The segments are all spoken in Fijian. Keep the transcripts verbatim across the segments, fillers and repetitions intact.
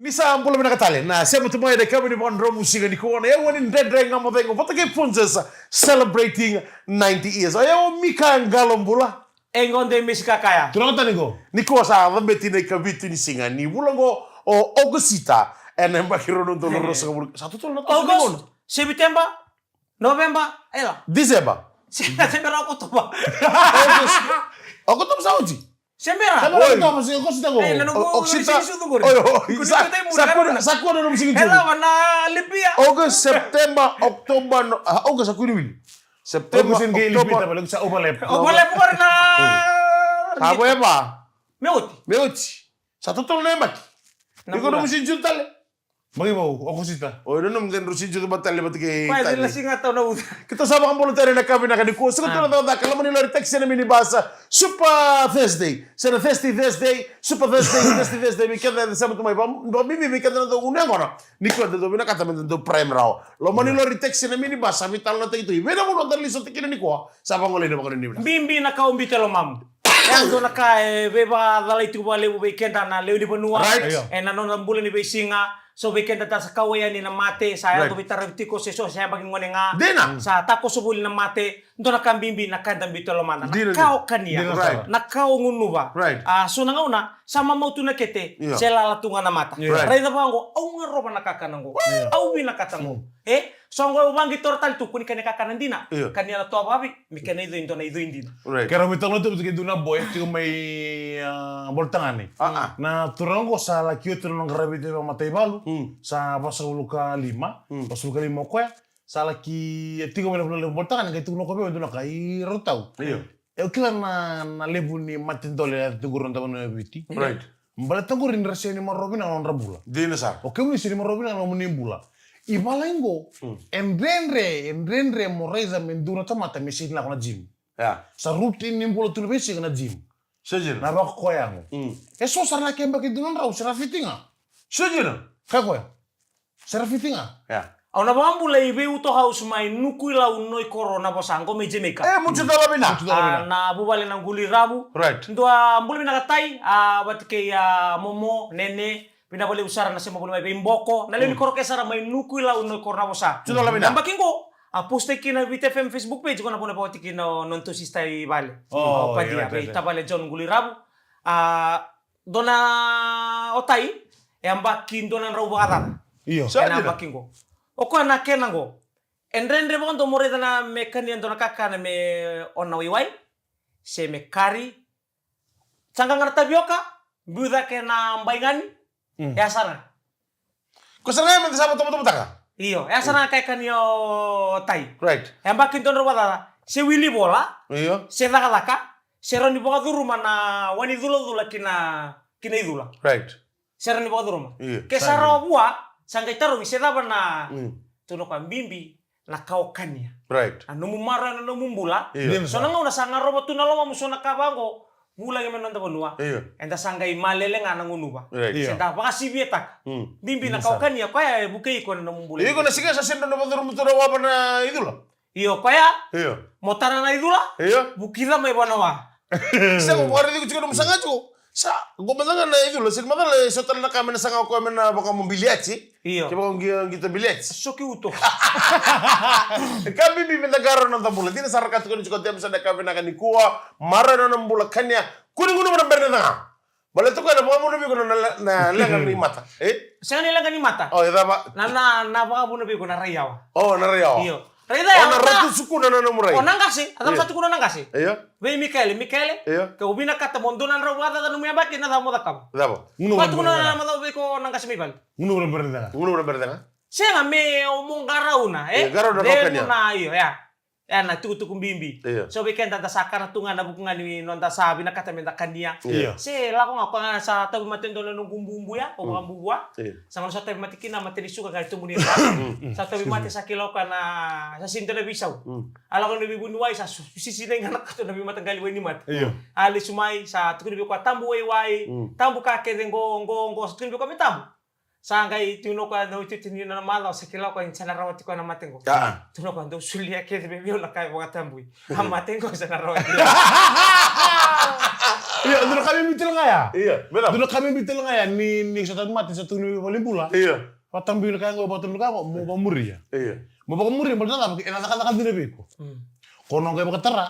Ni sa bula vinaka tale na sema tu mai na kami ni vakadromu siga ni kua na yawa ni Dredre Ga Mo Cegu vata kei Punjas celebrating ninety years. O yawa Mika Qalo Bula. E qo de misi kakaya. Turaga tani qo. Ni kua sa cabeti na ikavitu ni siga ni vula qo o Ogosita. Ena yabaki rua na udolu ruasagavulu. Sa totolo na toso ni August, gauna. September, November, ela. December. September, October. August. October sa oti. September. September, October, se August tako. Eh, na noqu Oxita. Oi, oi, sa, sa kua, sa kua na nomu siga. Ela, wana lipia. August, September, October, no, ah, August sa kua ni wili. September, August, October. Sa overlap. Overlap, wana. Sa vo eva. Me oti. Me oti. Sa totolo na yabaki. Iko nomu siga tale. Maki vou, Okosita. Oi, na nomu dredre si jutu matale vata kei Tani. Koya dela siga tau na uca. Kita sa vakabula tale na ka vinaka ni kua. Siko tale na cakacaka, loma ni lori, taxi, na minibus. Super Thursday. Se na Thursday, Thursday. Super Thursday, Thursday, Thursday. Vei keda e sema tu mai. Vakabibi vei keda na dau gunu yaqona. Ni kua da dau vinakata me da dau prime rawa. Loma ni lori, taxi, na minibus. Sa veitalanoataki tu. Vei na vanua da liso tiko kina ni kua. Sa vagolei na vakanuinui vinaka. Bibi na ka o biuta e lomamu. E a dua na ka e veivakacalai tiko vakalevu vei keda na lewe ni vanua. Right. Io. Ena nona bula ni veisiga. So vei keda da sa kau yani na mate, sa yaco veitaravi tiko, se so se yabaki gone ga. Dina. Sa takoso voli na mate, dua na ka bibi na ka eda biuta e lomada. Dina, dina. Na ka o kania. Dina sara. Right. Na ka o gunuva. Right. A, so na gauna, sa mamau tu na kete, io, se lala tu ga na mata. Right. Raica vaqo, au garova na kakana qo. Io. Au vinakata qo. Mm. E? So qo au vaqitora tale tu, kua ni kania kakana dina. Io. Kania na toa vavi, me kena icoi dua na icoi dina. Right. Keirau veitalanoa tu vata kei dua na boy, tiko mai, a, Bolatagane. A, a. Na turaga qo sa laki oti na nona qaravi tiko vakamataivalu. Mm. Sa vasagavulu ka lima. Mm. Vasagavulu ka lima o koya. Sa laki, e tiko mai na vula levu Bolatagane, qai tukuna o koya vei au e dua na ka i Rautau. Io. E, au kila na, na levu ni mate dole e yaco tiko qori na dau vanua e Viti. Right. Baleta qori ni ra sega ni maroroya vinaka na nodra bula. Dina sara. O kemuni sega ni maroroya vinaka na nomuni bula. I valagi qo, mm, e dredre, e dredre mo raica me dua na tamata me sega ni lako na gym. Ia. Sa routine ni bula tu na veisiga na gym. Sega dina. Na vakakoya qo. Mm. E so sara na keba ki dua na drau, se ra fiti ga. Sega dina. Ka koya. Se ra fiti ga. Ia. Au na vakabula i Veiuto House mai Nukuilau, Noikoro, Navosa, qo mai Jamaica. E, mutu cala vina. Mutu cala vina. A, na vuvale na Quliravu. Right. Dua bula vinaka Tai, a, vata kei a Momo, Nene, vinaka vakalevu sara na sema voli mai vei Boko. Na lewe ni koro ke sara mai Nukuilau, Noikoro, Navosa. Mutu cala vina. Yabaki qo, a, post-taki kina Viti F M Facebook page, qo na vanua e vakawati kina o nodatou sister i vale. O, o Padia, ia, vei, ia, tavale John Quliravu. A, dua na o Tai, e yabaki dua na drau vakacaca. Io. Ena yabaki qo. O koya na kena qo. E dredre vakadua mo raica na me kania dua na kakana me o na waiwai. Se me kari. Saqa ga na tavioka, biu cake na baigani. Mm. E a sara ga. Ko sara ga me da sa vatovatavotaka. Io, e a sara ga ka e kania o Tai. Right. E yabaki dua na drau vakacaca. Se wili vola. Io. Se cakacaka. Se rawa ni vakacuruma na wa ni culacula ki na, ki na icula. Right. Se rawa ni vakacuruma. Io. Ke sa rawa vua, sa qai tarogi se cava na, mm, tukuna o koya bibi na ka o kania. Right. Na nomu maroroya na nomu bula. Io. Dina sara. So na gauna sa garova tu na lomamu so na ka vaqo, vulagi mai na noda vanua. Io. Eda sa qai malele ga na gunuva. Right. Io. Se da vakasiviataka. Mm. Bibi na ka o kania, koya e vukei iko na nomu bula. Iko na siga sa sega ni vakacuruma tu na wa va na icula. Io, koya. Io. Mo tara na icula. Io. Vukica mai vua na wa. Sa ko vakaraici iko tiko nomu saga tiko. Sa, qo mada ga na icula, sega ni macala e so tale na ka me na saga o koya me na vakamobiliati. Io. Ke vakaoqi, qita biliati. Soki uto. Ka bibi me da qarauna na noda bula. Dina sara ka tukuni tiko o James na ka vinaka ni kua, maroroya na bula kania. Kua ni gunuva na bere ni caga. Baleta o koya na vakavuna vei iko na, na, na leqa ni mata. E? Sega ni leqa ni mata. O, e cava? Na, na, na vakavuna vei iko na rai yawa. O, na rai yawa. Io. Raica ya, o na ratu sukuna na nomu rai. O na qase, a cava sa tukuna o na qase? Io. Vei Mikaele, Mikaele. Io. Ke o vinakata mo dua na drau vakacaca nomu yabaki, na cava mo cakava? Cava? Vakatukuna na macawa vei iko o na qase mai vale. Gunuva na bere ni caga. Gunuva na bere ni caga. Sega me o mo qarauna, e? Io, qarauna na ka o kania. Io, ya. E na tukutuku bibi. Io. So vei keda da sa kana tu ga na vuku ga ni noda sa vinakata me da kania. Io. Se lako ga koya ga sa tauvimate dua na noqu bubu ya, o vakabubua. Io. Sa gauna sa tauvimate kina mate ni suka ga e tubu ni ra. Mm. Sa tauvimate sa kila o koya na sa sega ni dua na veisau. Mm. A lako na veivuniwai sa su-, sisinai ga na kato na veimataqali wainimate. Io. A lesu mai sa tukuni vei koya tabu waiwai, mm, tabu ka kece qo, qo, qo, sa tukuni vei koya me tabu. Sa qai tukuna o koya na iotioti ni nona macawa, sa kila o koya ni sa na rawati koya na mate qo. Ah. Tukuna o koya, dou solia kece vei au na ka e vakatabui. A mate qo sa na rawati. Io, dua na ka bibi tale ga ya. Io, me cava? Dua na ka bibi tale ga ya, ni, ni sa tau mate, sa tukuni valenibula. Io. Vakatabui na ka qo, vakatabui na ka qo, mo vakamuria. Io. Mo vakamuria, baleta na cava, ena cakacaka dina vei iko. Mm. Ko na qai vakatara.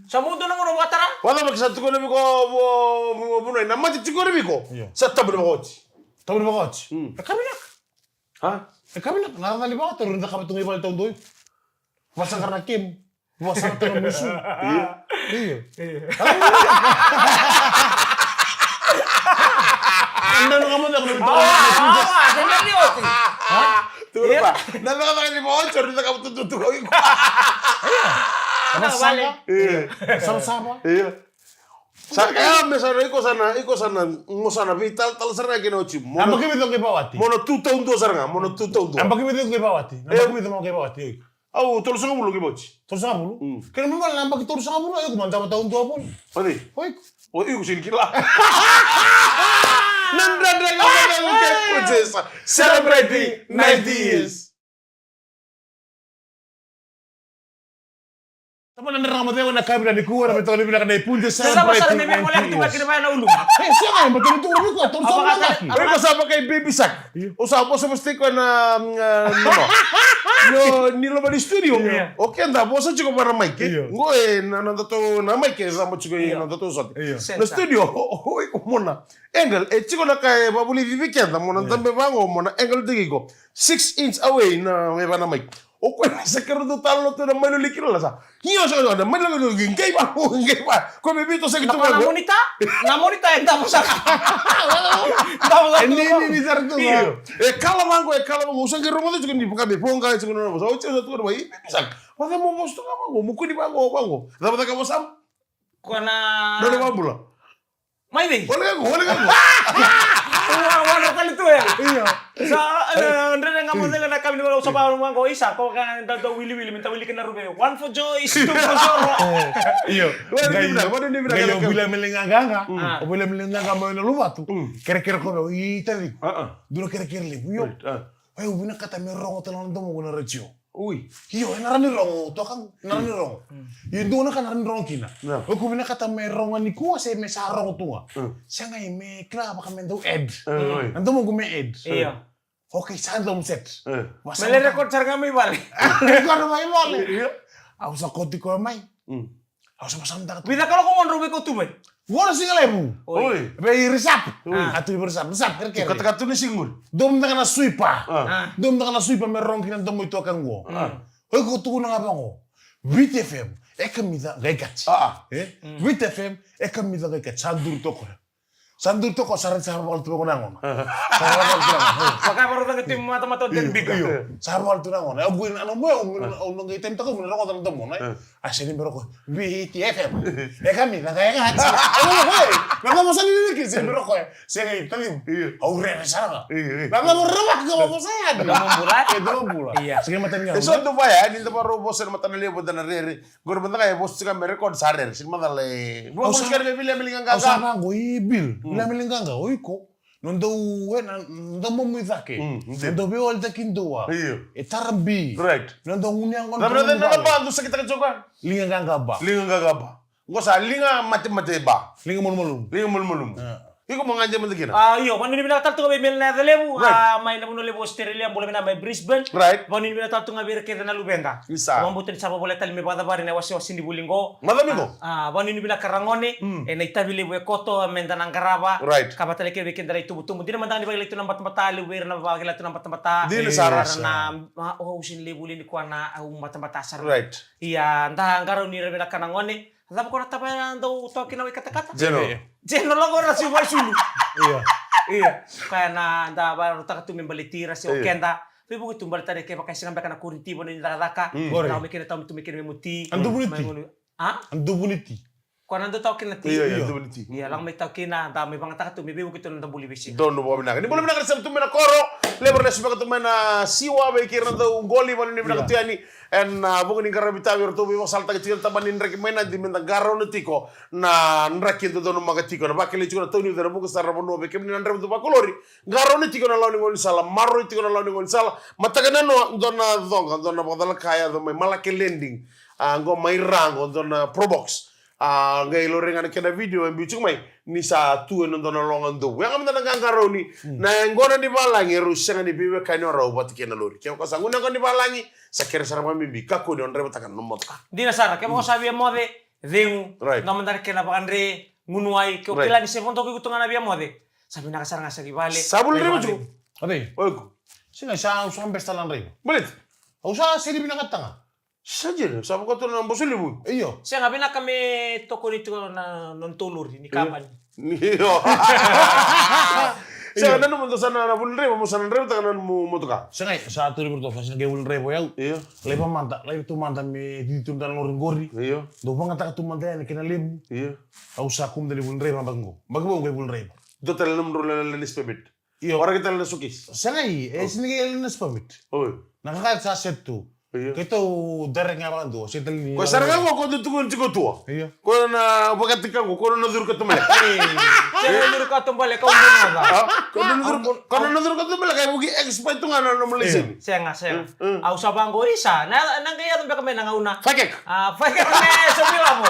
Sa mudu na gauna vakatara. Vakacava ke sa tukuna vei iko, vo, vo, vo, na mate tiko vei iko. Io. Sa tabu ni vakaoti. Tabu ni vakaoti. Mm. E ka vinaka. Ha? E ka vinaka. Na cava ni vakaoti, ro ni cakava tu ga i vale taudua. Vasaqara na kemu. Vasaqara tu na musu. Io. Io. Io. Anda no kamu tak. Ah, ah, ah, anda ni oti. Ha? Tukuna vua. Na cakacaka ni vakaoti, ro ni cakava tu tu tu. Io. Savasava. Io. Savasava. Io. Sa, e, me sa na, iko sa na, iko sa na, mo sa na veitalatala sara ga kina oti. Mo na, yabaki vica o qai vakawati? Mo na tu taudua sara ga, mo na tu taudua. Yabaki vica o qai vakawati? Na, e, yabaki vica mo qai vakawati, oi? Au tolusagavulu qai vakawati. Tolusagavulu? Mm. Kena ibalebale na yabaki tolusagavulu, oi, iko mada sa taudua voli. Oi. Oi. O iko sega ni kila. Na Dredre Ga Mo Cegu kei Punjas, celebrating ninety years. Tamata na Dredre Ga Mo Cegu ena yakavi nikua, na veitokoni vinaka nei Punjas, celebrating ninety years. Sega, e, sega, e, baleta ni tukuna vei koya, tolusagavulu na yabaki. Oi, ko sa vaka i Baby Shark. Io. O sa vosavosa tiko na, mm, e, no, no. Io, ni loma ni studio. Io. O keda vosa tiko vua na mic, e. Io. Qo e na, na nodatou na mic, e, cabo tiko e, io, na nodatou sote. Io. Na studio, o, o, o, o, mona. Angle, e tiko na ka e vakavulici vei keda, mona, io, dabe vaqo, mona angle tiko iko. Six inch away na, me vaka na mic. O koya sa keirau dau talanoa tu na mai loli kina la sa. Io, sa, sa, na mai loli, qai va, qai va. Ko me vito sa ki tu na monitor, na monitor e davo sara. Davo sara. E ni, ni, ni sara tu. Io. E kala vaqo, e kala vaqo. Sa qai rogoca tiko ni vaka me voqa tiko na vosa. O tiko sa tu na mai, sa. Vaka mo vosa tu vaqo, mo kua ni vaqo, vaqo. Cava caka vosa? Ko na. Dua na vakabula. Mai vei? Ole kako, ole kako. Ua, ua, na kali tu ya. Io. Sa, e, Dredre Ga Mo Cegu na yakavi nikua, au sa vaka vaqo, isa, ko ka da dau wiliwili, me da wiliki na ruve. One for Joyce, two for Zoro. Io. Qai, qai o William Ligaga. Mm. O William Ligaga mai na Luvatu. Mm. Kerekere ko vei, i taciqu. Ah, ah. Dua na kerekere levu, io. Right, ah. Oi, au vinakata me rogo tale na domoqu na retio. Ui. Io, e na rawa ni rogo, toka, na rawa ni rogo. Mm. Io, dua na ka na rawa ni rogo kina. Na. Oi, ko vinakata me rogo nikua se me sa rogo tu ga. Mm. Sega, i me kila vaka me dau ed. Mm, oi. Na domoqu me ed. Io. Okay, sa dau set. Mm. Me lai record sara ga mai vale. Record mai vale. Io. Au sa kauti koya mai. Mm. Au sa vasamataka tu. Vica kaloko mo drau veikau tu mai. Qo na siga levu. Oi. Vei Risap. Oi. A tu vei Risap, Risap, kerekere. Katakata tu ni siga qori. Dua mada ga na suipa. Ah. Dua mada ga na suipa me rogo kina na domo i toka qo. Ah. Oi, ko tukuna ga vaqo. Viti F M, e kamica qai kati. Ah, ah. E? Mm. Viti F M, e kamica qai kati. Sa duri toka. Sa duri toka, sa raica sa valu tu vaqo na gona. Sa valu tu na gona. Vaka valu tu na gona. Sa valu tu na gona. Au qai na, na mo, au na qai temi toka, au na rogoca na domo, ne? A sega ni bera o koya. Viti F M. E kamica qai kati. Au na qai, na qai mo sa ni ni ki, sega ni bera o koya. Sega ni, tani. Io. Au rere sara ga. Io, io. Na qai mo rere ga mo sa ya. Domo bula. E, domo bula. Io. Sega ni matani ga. E so tu vaya, ni da varo vosa na matana levu da na rere. Qori mada ga e vosa tiko me record sa rere. Sega ni macala e. Au sa, au sa vaqo, i Bill. Mm. William Ligaga, o iko. Nodatou, e, na, nodatou momo i cake. Mm, io. Nodatou veiwalitaki dua. Io. E tara bi. Right. Nodatou gunu yaqona. Na, na, na, na ba, dou sakitaka tiko ga? Liga Gaga Ba. Liga Gaga Ba. Qo sa liga matemate ba. Liga malumalumu. Liga malumalumu. Ah. Iko mo gade mada kina. Ah, io, vakanuinui vinaka tale tu ga vei Meli na Yaca Levu. Right. Ah, mai na vanua levu Australia, bula vinaka mai Brisbane. Right. Vakanuinui vinaka tale tu ga vei ira kece na luveda. Isa. Vakabauta ni sa vakavoleka tale me vakacavari na iwasewase ni vuli qo. Macawa qo. Ah, ah, vakanuinui vinaka ragone. Mm. E na itavi levu e koto, me da na qarava. Right. Ka vaka tale kei vei keda na itubutubu. Dina mada ga ni vakilai tu na batabata, levu vei ira na vakilai tu na batabata. Dina sara. Era na, ah, o, au sega ni levu li ni koya na, au batabata sara. Right. Ia, da qarauni ira vinaka na gone. Cava ko na taba ya dau toka kina wai katakata? Jeno. Jeno lako na siu wai sulu. Ia. Ia. Koya na da vakarautaka tu me baleti ira se o keda. Veivuke tu baleta na kevaka e sega beka na kori ni ti vanua ni cakacaka. Mm. Lako mai kina tau me tu mai kina me muti. A duvu ni ti. A? A duvu ni ti. Koya na dau tau kina ti. Ia, ia, duvu ni ti. Ia, lako mai tau kina, da mai vagataka tu me veivuke tu na da buli vei se. Donu vakavinaka. Ni bula vinaka na sema tu mai na koro. Levu era lesu beka tu mai na siwa vei kei ira na dau qoli, vanuinui vinaka tu yani. Ena vuku ni qaravi tavi eratou veivakasalataki tiko na tabana ni draki mai Nadi, meda qarauna tiko na draki e dodonu maka tiko, na vakilai tiko na tauni, ena vuku sara na vanua vei kemuni na draiva tu vakolori. Qarauna tiko na lawa ni gaunisala, maroroi tiko na lawa ni gaunisala. Mataka ni noa, dua na coqa, dua na vakacalaka e yaco mai Malake Landing. A, qo mai Ra qo, dua na Probox. A, qai laurai ga na kena video e biu tiko mai ni sa tu ena dua na loga dovu. Yaga mada na qaqarauni. Na yaqona ni valagi, erau sega ni veiwekani o rau vata kei na lori. Kevaka sa gunu yaqona ni valagi, sa kere sara vakabibi, kakua ni o draivataka na nomu motoka. Dina sara, kevaka o sa via moce, cegu. Right. Na mada na kena vakadre, gunu wai, ke o kila ni se vodoki iko tu ga na via moce, sa vinaka sara ga sa ki vale. Sa vuli draiva tu. Ade. Oiko. Sega, sa, au sa besta la draiva. Baleta? Au sa sega ni vinakata ga. Sa dina, sa vaka tu na boso levu. Io. Sega, vinaka me tokoni tiko na, na nodatou lori ni kabani. Io. Sega, nanuma dou sa na, na vuli draiva, mo sa na draivataka na nomu motoka. Sega, sa tu ni vuli draiva, sa na qai vuli draiva o yau. Io. Lai vamada, lai tu mada me titi tu na lori qori. Io. Dou vagataka tu mada yani kena levu. Io. Au sa kumuda ni vuli draiva baki qo. Baki qo qai vuli draiva. Dou tale na nomudrau learner's permit. Io. Waraki tale na suitcase. Sega i, e sega ni qai learner's permit. Oi. Na ka sa set tu. Io. Keitou direct ga vakadua, se tale ni. Ko sara ga ko, ko tu tukuni tiko tua. Io. Ko na vakati ka ko, ko na curu ka tumaleka. Io. Ko na curu ka tumaleka, ko na curu, ko na curu ka tumaleka, e vuki expire tu ga na nomu laiseni. Sega, sega. Au sa vaqo isa, na, na qai yaco beka mai na gauna. Fakek. A, fakek me sopi lavo.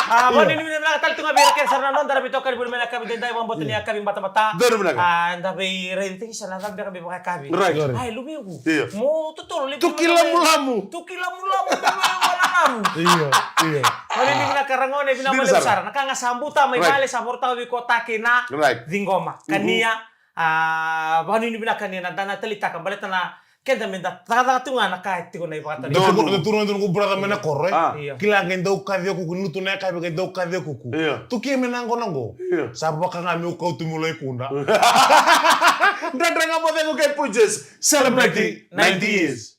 A, vanuinui vinaka tale tu ga vei ira kece sara na noda ra veitokani voli mai na yakavi daidai, vakabauta ni yakavi batabata. Donu vinaka. A, da veiraici tiko sa na cava beka me vakayakavi. Right. Ai, luvequ. Io. Mo totolo, levu. Tuki lamulamu. Tuki lamulamu, levu, levu, lamulamu. Io, io. Vanuinui vinaka ragone, vinaka vakalevu sara. Na ka ga sa buta mai vale, sa vorotaka vei iko, taki na ciqoma. Kania, a, vanuinui vinaka ni na da na talitaka, baleta na keda me da cakacaka tu ga na ka e tiko na ivakatali. Donu. Donu, donu, donu, ko brother mai na koro, e? Io. Kila qai dau kaci o kuku, lutu na yakavi qai dau kaci o kuku. Io. Tuki me na qo na qo. Io. Sa vaka ga meu kauta meu lai kuda. Dredre Ga Mo Cegu kei Punjas, celebrating ninety years.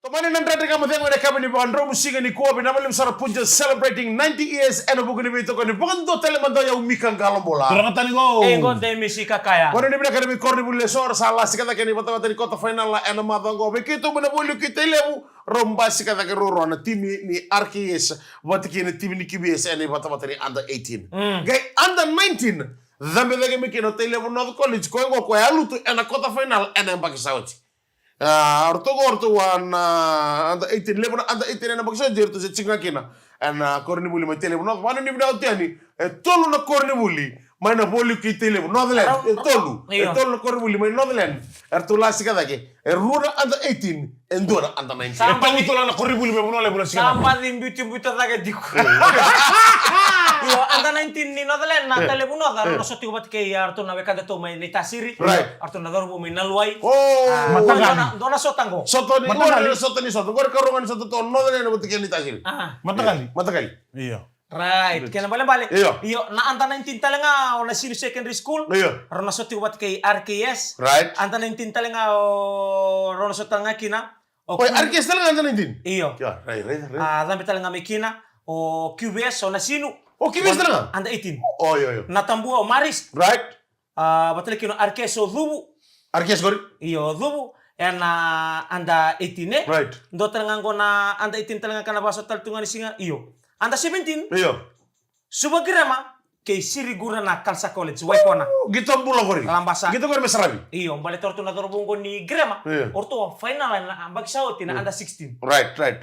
Tomani na Dredre Ga Mo Cegu ena yakavi ni vakadromu siga nikua, vinaka vakalevu sara Punjas celebrating ninety years ena vuku ni veitokoni vakadua tale mada o yau Mika Qalobola. Turaga tani qo. E qo de misi kakaya. Vanuinui vinaka na veikoronivuli eso era sa lasika cake ena ivatavata ni quarter final ena macawa qo. Vei keitou mai na Voliuki Tailevu, rau basika cake ruarua na timi ni R K S vata kei na timi ni Q V S ena ivatavata ni under eighteen. Mm. Qai under nineteen, cabe cake mai kina o Tailevu North College, koya qo koya a lutu ena quarter final ena yabaki sa oti. A, o ratou qo, o ratou a na under eighteen, levu na under eighteen ena yabaki sa oti, o ratou se tiko ga kina ena koronivuli mai Tailevu North. Vanuinui vinaka tu yani, e tolu na koronivuli mai na Voliuki Tailevu, Northland. E tolu. Io. E tolu na koronivuli mai Northland. E ratou lasika cake. E rua na under eighteen, e dua na under nineteen. Sa baci. E tolu na koronivuli mai Vanua Levu na siga. Sa baci biuta cake tiko. Io, under nineteen ni Northland, na Tailevu North, rau na sota tiko vata kei, a, ratou na wekadatou mai Naitasiri. Right. Ratou na cauravou mai Naluwai. Oh. A, Mataqali. Dua na, dua na sota qo. Sota ni, Mataqali. Dua na sota ni sota. Qori karua ga ni sota tu o Northland vata kei Naitasiri. A. Mataqali. Mataqali. Io. Right, kena balebale. Io. Io, na under nineteen tale ga o Nasinu Secondary School. Io. Rau na sota tiko vata kei R K S. Right. Under nineteen tale ga o, rau na sota tale ga kina. O Oi, Queen. R K S tale ga under nineteen? Io. Io, right, right, right. A, cabe tale ga mai kina o Q V S, o Nasinu. O Q V S tale ga? Under eighteen. O, io, io. Natabua, o Marist. Right. A, vata tale kina o R K S, o Cuvu. R K S qori? Io, o Cuvu. Ena under eighteen, e? Right. Dua tale ga qo na under eighteen tale ga ka na vakasota tale tu ga ni siga. Io. Under seventeen. Io. Suva Grammar kei Sirigura na Culture College, Waikona. Qito bula qori. Labasa. Qito qori me saravi. Io, baleta o ratou na cauravou qo ni Grammar. Io. O ratou a final ena yabaki sa oti na under sixteen. Right, right.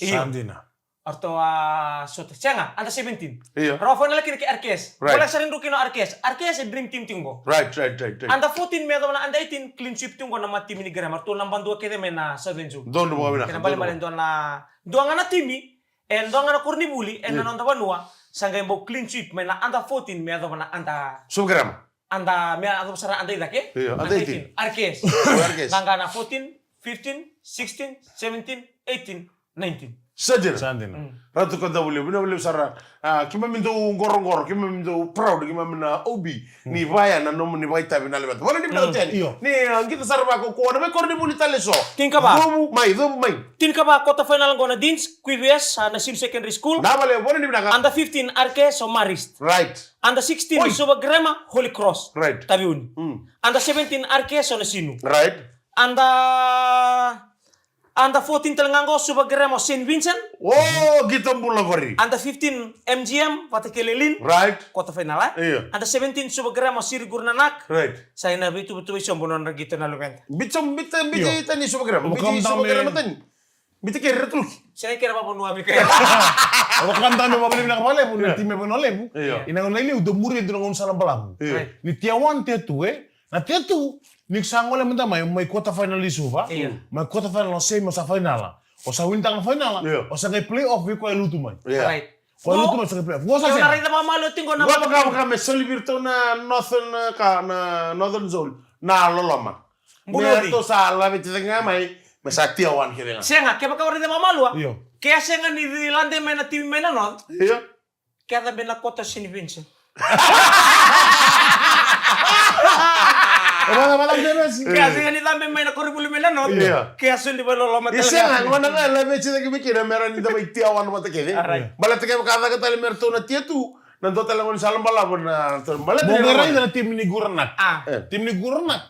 Io. Sa dina. O ratou a sota, sega, under seventeen. Io. Rau a final kina kei R K S. Right. Voleka sara ni drau kina o R K S. R K S e dream team tiko qo. Right, right, right, right. Under fourteen me yacova na under eighteen, clean sweep tiko qo na matimi ni Grammar. O ratou naba dua kece mai na Southern Zone. Donu vakavinaka. Kena balebale dua na, dua ga na timi, e dua ga na koronivuli ena noda vanua sa qai bau clean sweep mai na under fourteen me yacova na under. Suva Grammar. Under, me yacova sara under i cake? Io, under eighteen. R K S. O, R K S. Qaqa na fourteen, fifteen, sixteen, seventeen, eighteen, nineteen. Sa dina. Sa dina. Ratu Kadavulevu, vinaka vakalevu sara. A, keimami dau qoroqoro, keimami dau proud, keimami na O B. Ni vaya na nomuni vakaitavi na luveda. Vale ni vinaka tiko yani. Io. Ni, a, qito sara vakaukauwa na veikoronivuli tale eso. Tinikava. Cobu mai, cobu mai. Tinikava quarter final qo na Deans, Q V S, a, Nasinu Secondary School. Na vale, vale ni vinaka. Under fifteen R K S o Marist. Right. Under sixteen Suva Grammar, Holy Cross. Right. Taveuni. Under seventeen R K S o Nasinu. Right. Under Under fourteen tale ga qo, Suva Grammar o Saint Vincent. O, qito bula qori. Under fifteen M G M, Vatakelelin. Right. Quarter final, e? Io. Under seventeen Suva Grammar o Siri Gurunanak. Right. Sa ina veituvatuva i sobu na nodra qito na luveda. Bica, bica, bica tani Suva Grammar. Bica Suva Grammar tani. Bica kere Ratuluki. Sega kere vavanua vei kere. O vakadame vavale vinaka vakalevu, na timi e Vanua Levu. Io. Ina gauna i liu, dau muri e dua na gauna sala balavu. Io. Ni tier one, tier two, e? Na tier two, ni sa gole mada mai, mai quarter final i Suva. Io. Mai quarter final o semi o sa final. O sa win taka na final, o sa qai play off vei koya e lutu mai. Io. Right. Koya e lutu mai sa qai play off. Qo sa sega. Raica vakamalua tiko na. Qo vaka, vaka me soli vei iratou na Northern, e, ka, na Northern Zone. Na loloma. Me ratou sa laveti cake ga mai, me sa tier one kece ga. Sega, kevaka o raica vakamalua. Io. Ke a sega ni lade mai na timi mai na North. Io. Ke a cabe na quarter Saint Vincent. Vaka, vaka, vaka, vaka. Ke a sega ni cabe mai na koronivuli mai na North. Io. Ke a soli vakaloloma tale ga. Sega, gona ga laveti cake mai kina me ra ni da mai tier one vata kece. Right. Baleta kevaka caka tale me ratou na tier two, na dua tale gona sala balavu na baleta. Mo qai raica na timi ni Gurunanak. A. Timi ni Gurunanak.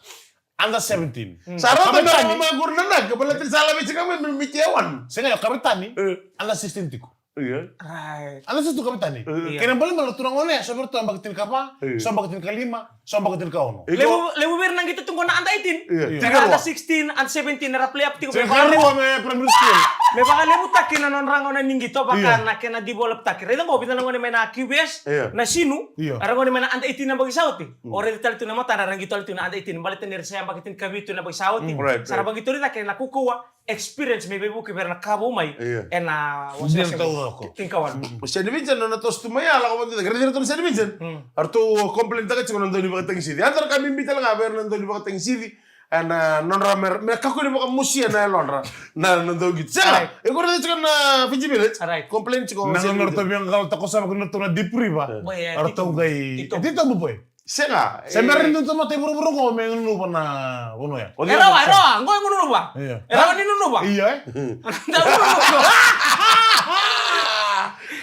Under seventeen. Sa rauta me ra mai Gurunanak, baleta ni sa laveti cake mai me tier one. Sega, o kavetani. Under sixteen tiko. Io. Right. Under sixteen kavetani. Io. Kena ibalebale tu na gone, so vei ratou yabaki tinikava, so yabaki tinikalima, so yabaki tinikaono. Levu, levu vei ira na qito tu qo na under eighteen. Io. Under sixteen, under seventeen, era play up tiko. Tikarua me primary school. Me vakalevutaki na nodra gauna ni qito vaka na kena develop taki. Raica qo, vica na gone mai na Q V S, Nasinu, era gone mai na under eighteen yabaki sa oti. O raica tale tu na matadra, era qito tale tu na under eighteen, baleta ni ra sa yabaki tinikavitu na yabaki sa oti. Right, right. Sa ra vakaqitori cake na kaukauwa, experience me veivuke vei ira na ka vou mai ena wasewase taucoko. Tinikawalu. O Saint Vincent nona toso tu mai, a lako vata cake, raici iratou na Saint Vincent. Eratou complain taka tiko na dau ni vakatagisici. A dua na ka bibi tale ga vei ira na dau ni vakatagisici. Ena nodra me, me kakua ni vakamusuia na yalodra na, na dau qito. Sega, e ko raica tiko na Fiji Village. Complain tiko. Na nodra via qalo tako sa vaka na ratou na Deep River. Eratou qai titobu boy. Sega. Se bera ni dua tamata i vuravura qo me gunuva na vanua ya. E rawa, e rawa, qo e gunuva. Io. E rawa ni gunuva. Io, e? Da gunuva.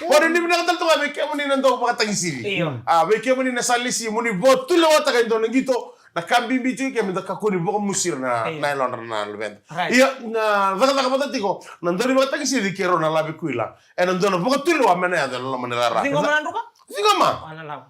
Qo ni vinaka tale tu ga vei kemuni na dau vakatagisici. Io. A, vei kemuni na sa lesi, mo ni vakatulewataka e dua na qito, na ka bibi tiko ke me da kakua ni vakamusuia na, na yalodra na luveda. Right. Ia, na cakacaka vata tiko na dau ni vakatagisici kei rau na Lave Kuila. Ena dua na vakatulewa me na yaco ena loma ni rara. Ciqoma na druka? Ciqoma.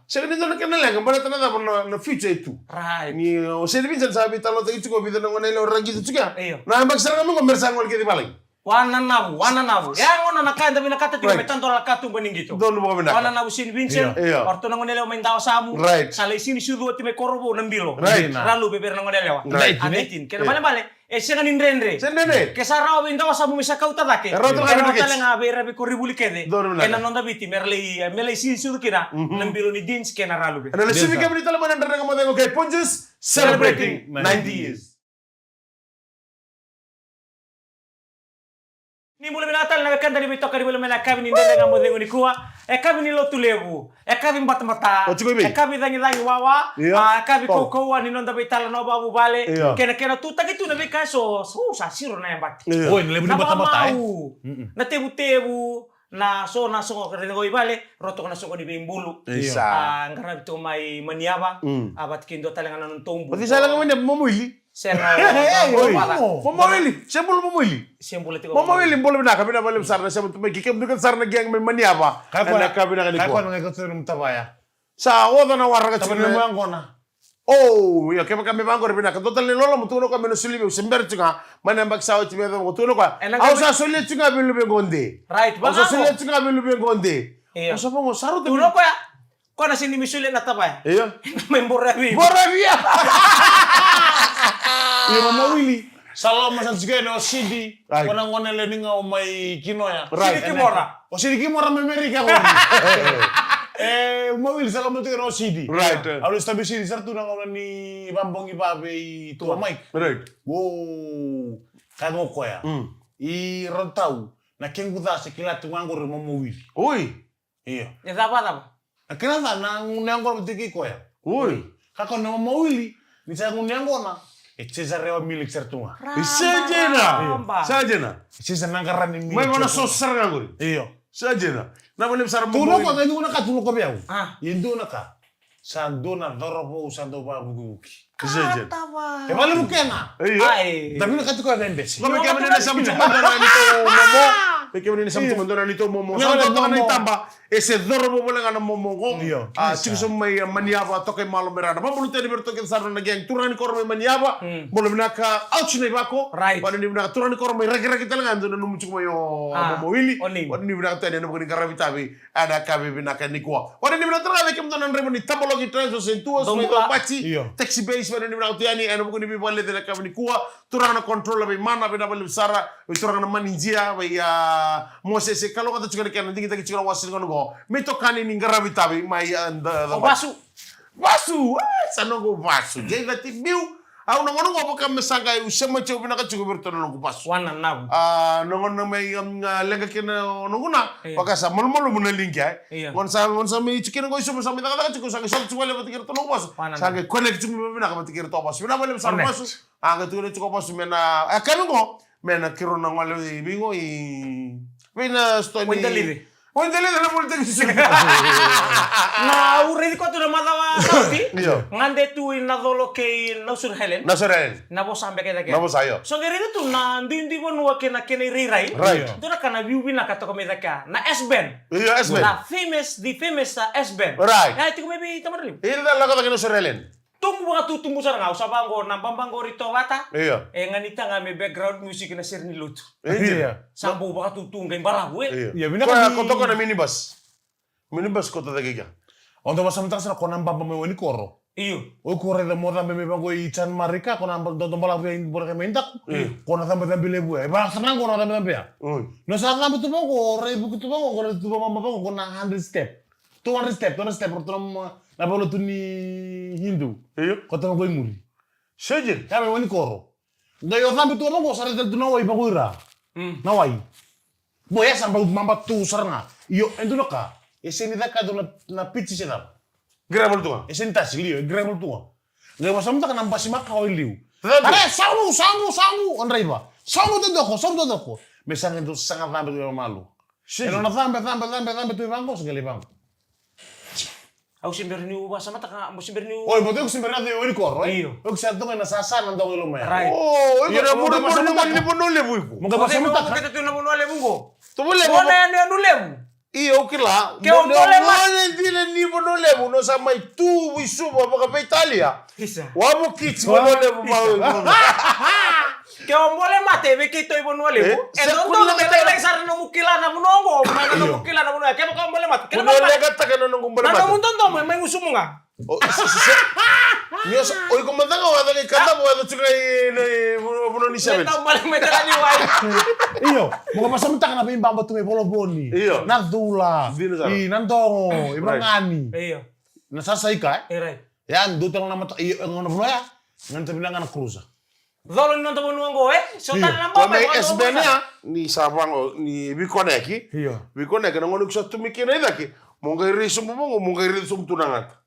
Sega ni dua na kena leqa, baleta na cava na, na future e tu. Right. Ni o Saint Vincent sa veitalanoataki tiko, vica na gone yalewa ra qito tiko ya. Io. Na yabaki sara ga mai qo me ra sa gole kece i valagi. Wananavu, wananavu. Ya gona na ka eda vinakata tiko me tadola na katuba ni qito. Donu vakavinaka. Wananavu Saint Vincent. Io. O ratou na gone yalewa mai Dawasamu. Right. Sa lai sinisucu oti mai Korovou na bilo. Right. Ra luve vei ira na gone yalewa. Right. Under eighteen. Kena balebale. E sega ni dredre. Sega ni dredre. Ke sa rawa vei Dawasamu me sa kauta cake. E rawa tale ga vei ira veikoronivuli kece ena noda Viti me ra lai, me lai sinisucu kina na bilo ni Deans kei na Raluve. Ena lesuvi kemuni tale mai na Dredre Ga Mo Cegu kei Punjas, celebrating ninety years. Ni bula vinaka tale na wekada ni veitokani voli mai na yakavi ni Dredre Ga Mo Cegu nikua. Yakavi ni Lotulevu. Yakavi batabata. Yakavi cagicagi wawa. Io. A, yakavi kaukauwa ni noda veitalanoa vakavuvale. Io. Kena, kena tutaki tu na veika eso, so, sa siro na yabaki. Io. Oi, na levu ni batabata, e? Na tevutevu, na so, na sogo, ka raica qo i vale, ro toka na sogo ni veibulu. Io. A, qaravi toka mai Maniava. A, vata kei dua tale ga na nona tobu. Oti sa leqa mai na momoili. Sega. Oi. Momoili. Se bula momoili. Se bula tiko. Momoili, bula vinaka, vinaka vakalevu sara na sema tu mai. Kei kemudou kece sara na gang mai Maniava. Ena ka vinaka nikua. Ka koya na qai kauta na mutavaya. Sa oca na waraka tiko na yaqona. O, ia, kevaka me vaqori vinaka. Dua tale na iloloma, tukuna o koya me na soli vei au, se bera tiko ga. Mai na yabaki sa oti me yacova, tukuna o koya. Au sa solia tiko ga vei luvequ o De. Right, au sa solia tiko ga vei luvequ o De. Io. Au sa vaqo, sa rauta. Tukuna o koya. Ko na sega ni mai solia na tavaya. Io. Mai Boravia. Boravia. Io, Mama Wili. Sa loma sara tiko yani o Sidi. Ai. Ko na gone lewe ni gau mai Kinoya. Right. Sidi Kimora. O Sidi Kimora mai Merika ko. E, Mama Wili, sa loma tiko yani o Sidi. Right. Au lesu tabe Sidi, sara tu na gauna ni vabogi vave i Tua Mike. Right. Uou. Ka qo koya. Mm. I Ratau. Na kequ ca se kila tu ga qori momo wili. Oi. Io. E cava, cava? Na kena ca na gunu yaqona vata kei koya. Oi. Ka ko na momo wili, ni sa gunu yaqona, e cheza rewa milik sara tu ga. Ramba, sa dina. Ramba. Sa dina. E cheza na qarani milik. Mai vana so sara ga qori. Io. Sa dina. Na vale sara momo wili. Tu na ko, qai dua na ka tu na ko vei au. Ah. E dua na ka. Sa dua na cauravou sa dau vavukivuki. Sa dina. Katawa. E vale vukena. Io. Ai. Da vinakati koya na bese. Ko me kemeni na samu tiko mai dua na ni tou momo. Me kemeni na samu tiko mai dua na ni tou momo. Sa dau toka na itaba. E se cauravou vale ga na momo qo. Io. A, tiko sobu mai, a, Maniava, toka i Malo, Merana. Vabaluteni vei iratou kece sara na gang. Turaga ni koro mai Maniava. Mm. Bula vinaka, ouch na ivako. Right. Vakanuinui vinaka, turaga ni koro mai Rakiraki tale ga, dou nanuma tiko mai o, a, momo wili. O ni. Vakanuinui vinaka tu yani, ena vuku ni qaravi tavi. Ena yakavi vinaka nikua. Vakanuinui vinaka tale ga vei kemudou na draiva ni Tabalogi Transport and Tours, mai Caubaci. Io. Taxi Base, vakanuinui vinaka tu yani, ena vuku ni veivakaleci ena yakavi nikua. Turaga na controller vei Mana, vinaka vakalevu sara. Vei turaga na manager, vei, a, Mosese, kalougata tiko na kena digitaki tiko na wasa ni gauna qo. Me itokani ni qaravi tavi mai, a, da, da, o Vasu. Vasu, e, sa noqu Vasu. Jay Vati Biu. Au na gauna qo vaka me sa qai u sema tiko vinaka tiko vei iratou na noqu Vasu. Wana navu. A, na gauna mai, um, a, leqa kina o noqu na, io, vaka sa malumalumu na liqi, e. Io. Gauna sa, gauna sa mai tiko kina qo i Suva, sa mai cakacaka tiko, sa qai sota tiko vale vata kei iratou na noqu Vasu. Wana navu. Sa qai connect tiko mai vinaka vata kei iratou Vasu. Vinaka vale vei sara Vasu. A, qai tukuna tiko Vasu me na, a, ka me qo, me na kiro na gole i vei qo i, vei na sitoa ni. Wendalive. Wendalive na volitaki sisi. Na u raici koya tu na macawa sauti. Io. Gade tu i Nacolo kei Nausori Highland. Nausori Highland. Na vosa beka e cake. Na vosa, io. So qai raici tu na duidui vanua kei na kena irairai. Right. Dua na ka na view vinaka toka mai cake. Na S-Band. Io, S-Band. Na famous, the famous, uh, S-Band. Right. E tiko mai vei Tamadra Levu. Io, da lako cake Nausori Highland. Tubu vakatutubu sara ga, au sa vaqo na baba qori Tovata. Io. E ganita ga me background music na sere ni lotu. Io. Sa bau vakatutu qai balavu, e. Io. Io, vinaka. Koya ni ko toka na minibus. Minibus ko toka cake kea. O dau vasamataka sara ko na baba mai Wanikoro. Io. O iko raica mo cabe mai vaqo i Jan Marika, ko na ba-, dodo balavu ya i Boraka mai Daku. Io. Ko na cabecabe levu ya. E vaka sara ga ko na cabecabe ya. Oi. No sa cabe tu vaqo, rai vuki tu vaqo, ko na tu vaqo, vaqo, ko na hundred step. Two hundred step, two hundred step, ratou na, na vale tu ni Hindu. Io. Ko tama ko i muri. Seji. Ka me Wanikoro. Qai o cabe tu vaqo, sa rai tale tu na wai vaqo ira. Mm. Na wai. Bo, e sa bau maba tu sara ga. Io, e dua na ka. E sega ni caka e dua na, na piti se cava. Gravel tu ga. E sega ni tasi, io, e gravel tu ga. Qai vasamataka na basi makawa e liu. Cabe. Are, savu, savu, savu, o draiva. Savu totoko, savu totoko. Me sa qai dau saga cabe tu e malu. Sega. E nona cabe, cabe, cabe, cabe tu e vaqo, sa qai lai vaqo. Au se bera niu vasamataka, au se bera niu. Oi, mo teu se bera na cei o Wanikoro, e? Io. Au se toka na sasa na dogo i loma ya. Right. O, io, iko na mo, mo, mo, mo, ni Vanua Levu iko. Mo qai vasamataka. Kete tu na Vanua Levu qo. Tu Vanua Levu. Mo na yanu, yanu levu. Io, au kila. Ke o dole mate. Mo na dina ni Vanua Levu, no sa mai tu i Suva vakaveitalia. Isa. Wavokiti Vanua Levu mau. Ke o bole mate vei keitou i Vanua Levu. E, e dodonu me lailai sara na nomu kila na vanua oqo, mai na nomu kila na vanua. Ke o bole mate, kila na nomu bole mate. Na nomu dodomo e mai gusumu ga. O, se, se, se. Ni o sa, o iko mada ga o yaco ga i Kadavu, o yaco tiko ga i, i, i vanua ni seven. Mai tau bale mai tara ni wai. Io, mo qai vasamataka na veibaba tu mai Volovoni. Io. Na Cula. Dina sara. I Nadogo, i Vagani. Io. Na sasaika, e? E, right. Ya, dua tale na mata, io, e, gauna vanua ya. Gauna tavina ga na cruiser. Colo ni noda vanua oqo, e? So tale na baba, mai S-Band ya, ni sa vaqo, ni veikoneki. Io. Veikoneki, na gauna ko sa tu mai kina i cake. Mo qai rai sobu vaqo, mo qai rai sobu tu na gata.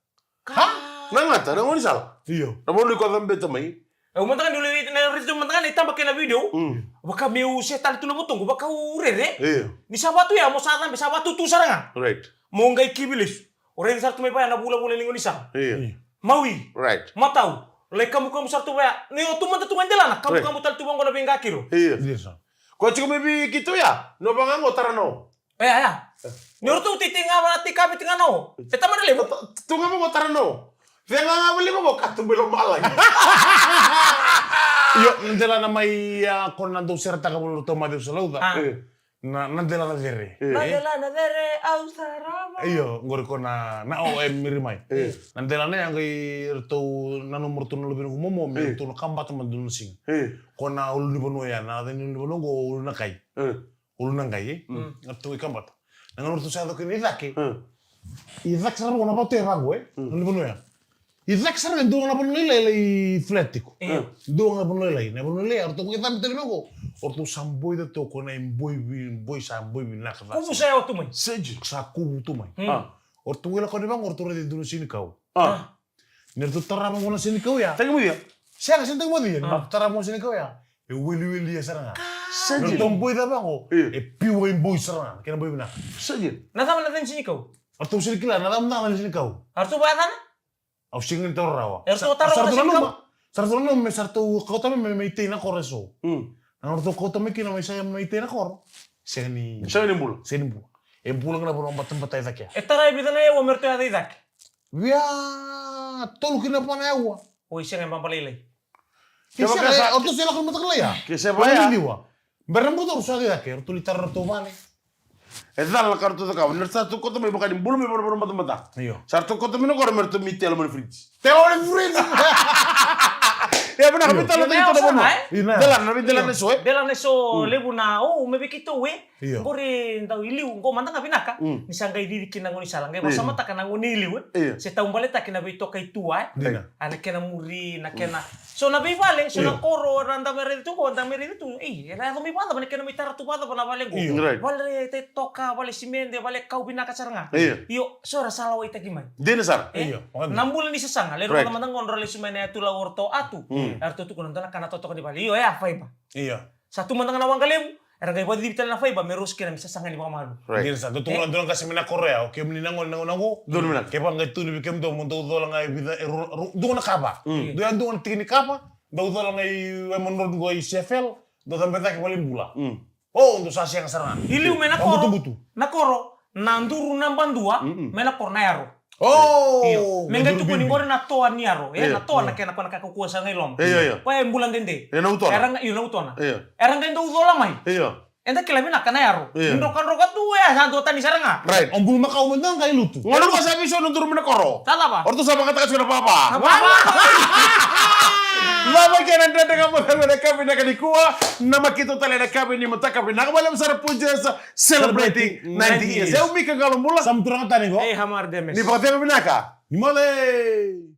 Ha? Na gata, na gaunisala. Io. Na vanua ko cabeta mai. E, au mada ga niu lai, na rai sobu mada ga na itaba kei na video. Mm. Vaka meu se tale tu na votoqu, vaka au rere. Io. Ni sa vatu ya, mo sa cabe, sa vatu tu sara ga. Right. Mo qai kivi lesu. O raica sara tu mai vaya na vulavula ni gaunisala. Io. Io. Maui. Right. Matau. Lai kamukamu sara tu vaya. Ni o tu mada tu ga delana. Kamukamu tale tu vaqo na veiqakiro. Io. Io, sa. Ko tiko mai vei keitou ya. No vaqo tara no. E, ya, ya. Ni o ratou titi ga vana tikavi tiga no. E Tamadra Levu. Tu ga vaqo tara no. Vega ga vale vaqo ka tu mai lomalagi. Io, delana mai ya ko na dou seretaka vale ratou Maciu Salauca. Ah. Io. Na, na delana cere. E. Na delana cere, au sarava. Io, qori ko na, na O M iri mai. E. Na delana ya qai ratou nanuma ratou na luve ni noqu momo, me ratou na kabata mada dua na siga. E. Ko na ulunivanua ya, na yaca ni ulunivanua qo Ulunakai. E. Ulunakai, e? Mm. Ratou i kabata. Na gauna ratou sa yaco kina i cake. E. I cake sara vaqo na vatu e vaqo, e? Mm. Na ulunivanua ya. I cake sara e dua ga na vanua lailai lai flat tiko. Io. Dua ga na vanua lailai. Na vanua lailai, o ratou qai cabe tale mai qo. O ratou sa boi da toka na boi vi-, boi sa boi vinaka. Kuvu sa yawa tu mai. Seji. Sa kuvu tu mai. Hmm. Ah. O ratou wila kau ni vaqo, o ratou raica e dua na senikau. Ah. Ni ratou tara vaqo na senikau ya. Tagi mo ia. Sega, sega tagi mo ia. Ni ratou tara vaqo na senikau ya. E weliweli ya sara ga. Seji. Ni ratou boi da vaqo. Io. E piu ai boi sara ga. Kena boi vinaka. Seji. Na cava na cani senikau? O ratou sega ni kila na cava na cani senikau. O ratou vaya cana? Au sega ni taura rawa. E ratou tara vaqo na senikau. Sa ratou nanuma me sa ratou kauta mai me, me itei na koro eso. Mm. Na ratou kauta mai kina me sa me itei na koro. Sega ni, sega ni bula. Sega ni bula. E bula ga na vanua batabata i cake. E tara e vica na yaua me ratou yaco i cake? Via tolu kina va na yaua. Oi, sega e baba lailai. Ke sega, o ratou se lako ni mataka lailai ya. Ke se vaya. Bera buto ratou sa yaco i cake, ratou li tara ratou vale. E cala na ka ratou cakava. Na sa ratou kauta mai vaka ni bula mai vaka na vanua batabata. Io. Sa ratou kauta mai na koro me ratou mai tela mai na fridge. Tela mai na fridge. E vinaka me tala tei tona vanua. Delana, na veidelana eso, e? Delana eso levu na, o, me vei keitou, e? Io. Qori dau i liu, qo mada ga vinaka. Mm. Ni sa qai cici kina na gaunisala, qai vasamataka na gauna i liu, e? Io. Se taubaletaki na veitoka i tua, e? Dina. A na kena muri, na kena So na veivale, so na koro, era da mai raica tu qo, da mai raica tu. Ei, era yaco mai vacava na kena mai tara tu vacava na vale qo. Io. Right. Vale toka, vale simede, vale kau vinaka sara ga. Io. Io, so era sa lawaitaki mai. Dina sara. E? Io. Na bula ni sasaga, leru vata mada qo nodra lesu mai na yatu lau o ratou atu. Mm. Eratou tukuna dua na ka na totoka ni vale. Io, e a faiba. Io. Sa tu mada ga na waqa levu, era qai vacivi tale na faiba me rosi kina me sasaga ni vakamalua. Right. Dina sa, dou tukuna dua na qase mai na koro ya, o kemuni na gone na gauna qo. Dua na vinaka. Kevaka qai tukuni vei kemudou mo dou cola ga e vica, e ru, ru, dua na kava. Mm. Dou ya dua na tiki ni kava, dou cola ga i Wemon Road qo i Sheffield, dou cabe cake vale bula. Mm. O, dou sa sega sara ga. I liu mai na koro. Butubutu. Na koro, na duru naba dua, mai na koro na yaro. O! Io. Me qai tukuni qori na toa ni yaro. E, na toa na kena ko na ka kaukauwa sa qai loma. Io, io. Koya e bula dede. Io, na utona. Era qai, io, na utona. Io. Era qai dau cola mai. Io. Eda kila vinaka na yaro. Io. Drokadroka tu e, sa dua tani sara ga. Right. O bulumakau mada ga qai lutu. Gauna ko sa veisau na duru mai na koro. Sa cava? O ratou sa vakataka tiko na vava. Na vava. Vava kei na Dredre Ga Mo Cegu ena yakavi vinaka nikua. Na makito tale ena yakavi ni mataka, vinaka vakalevu sara Punjas. Celebrating ninety years. Celebrating ninety years. E o Mika Qalobula. Sa muturaka tani qo. Ei, Hamar Demes. Ni vakacegu vinaka. Ni male.